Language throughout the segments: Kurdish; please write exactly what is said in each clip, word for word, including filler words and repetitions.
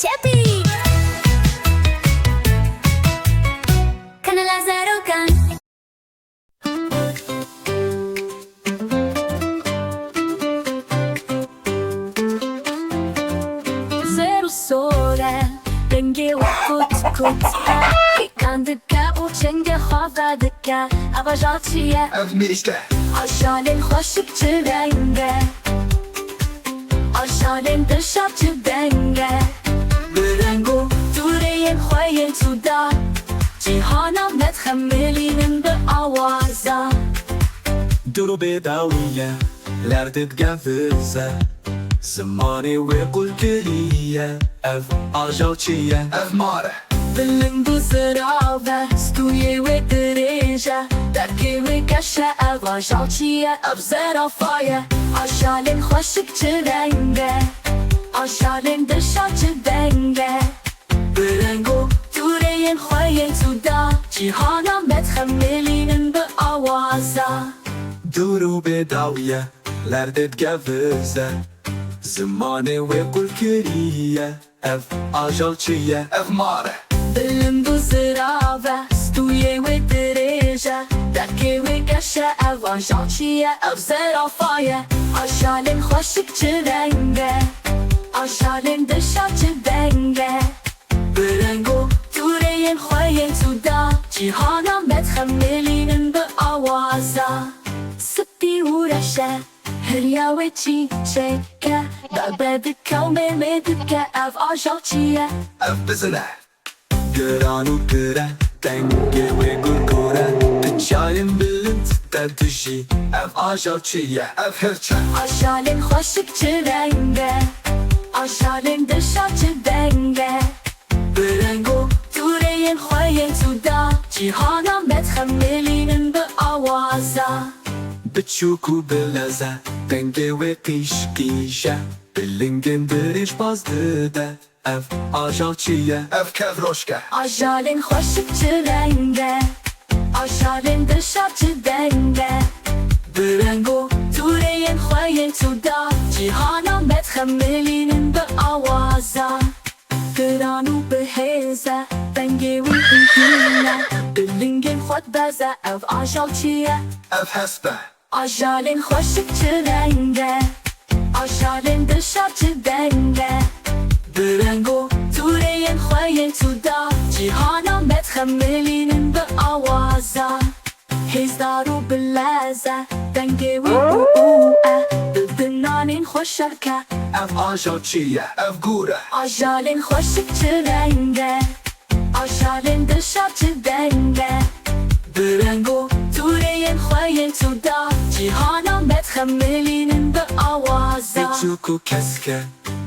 Çepî! Kanala Zarokan. Zer û sor e, dengê we kut kut e. Pêkan dike û çengê xwe vedike. Ev ajal çi ye? Ev mirîşk e. Ajalên xweşik çi reng e? Ajalên dilşad çi deng e? Bi reng û tûreyên xwe yên cuda, cîhana me dixemilînin bi awaza. Dûr û bêdawî ye, lerdê dike vize. Zimanê wê qulkirî ye, ev ajal çi ye? Ev mar e. Bilind û zirav e, stûyê wê dirêj e, dergê wê geş e, ev ajal çi ye? Ev zerafa ye. Ajalên xweşik çi reng e? Ajalên dilşad çi deng e? Bi reng û tûreyên xwe yên cuda, cîhana me dixemilînin bi awaza. Dûr û bêdawî ye, lerdê dike vize. Zimanê wê qulkirî ye, ev ajal çi ye? Ev mar e. Bilind û zirav e, stûyê wê dirêj e, dergê wê geş e, ev ajal çi ye? Ev zerafa ye. Ajalên xweşik çi reng e? Ajalên dilşad çi deng e? Bi reng û tûreyên xwe yên cuda, cîhana me dixemilînin bi awaza. Spî û reş e, hiriya wê çîçek e, bebe dike û mêmê dike, ev ajal çi ye? Ev bizin e. Giran û pir e, dengê wê gurgur e, piçayên bilind te dijî, ev ajal çi ye? Ev hirç e. Ajalên xweşik çi reng e? Ajalên dilşad çi deng e? Bi reng û tûreyên xwe yên cuda, cîhana me dixemilînin bi awaza. Biçûk û bilez e, dengê wê qîş qîş e, bi lingên dirêj baz dide, ev ajal çi ye? Ev kevroşk e. Ajalên xweşik çi reng e? Ajalên dilşad çi deng e? Bi reng û tûreyên xwe yên cuda, cîhana me dixemilînin bi awaza. Giran û bi hêz e, dengê wî hîn hîn e, bi lingên xwe dibeze, ev ajal çi ye? Ev hesp e. Ajalên xweşik çi reng e? Ajalên dilşad çi deng e? Bi reng û tûreyên xwe yên cuda, cîhana me dixemilînin bi awaza. Hêzdar û bilez e, dengê wî û û e, bi binanên xwe şerk e. Ev ajal çi ye? Ev gûr e. Ajalên xweşik çi reng e? Ajalên dilşad çi deng e? Bi reng û tûreyên xwe yên cuda, cîhana me dixemilînin bi awaza. Biçûk û kesk e,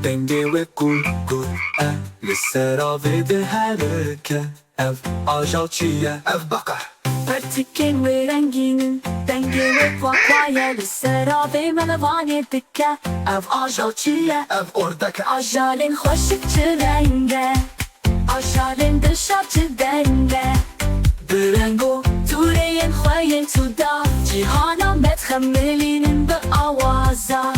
dengê wê qûr qûr e, li ser avê diherike. Ev ajal çi ye? Ev beq e. Pertikên wê rengîn in, dengê wê kwa kwa ye, li ser avê melevanê dike. Ev ajal çi ye? Ev ordek e. Ajalên xweşik çi reng e? Ajalên dilşad çi deng e? Bi reng û tûreyên xwe yên cuda, cîhana me dixemilînin bi awaza.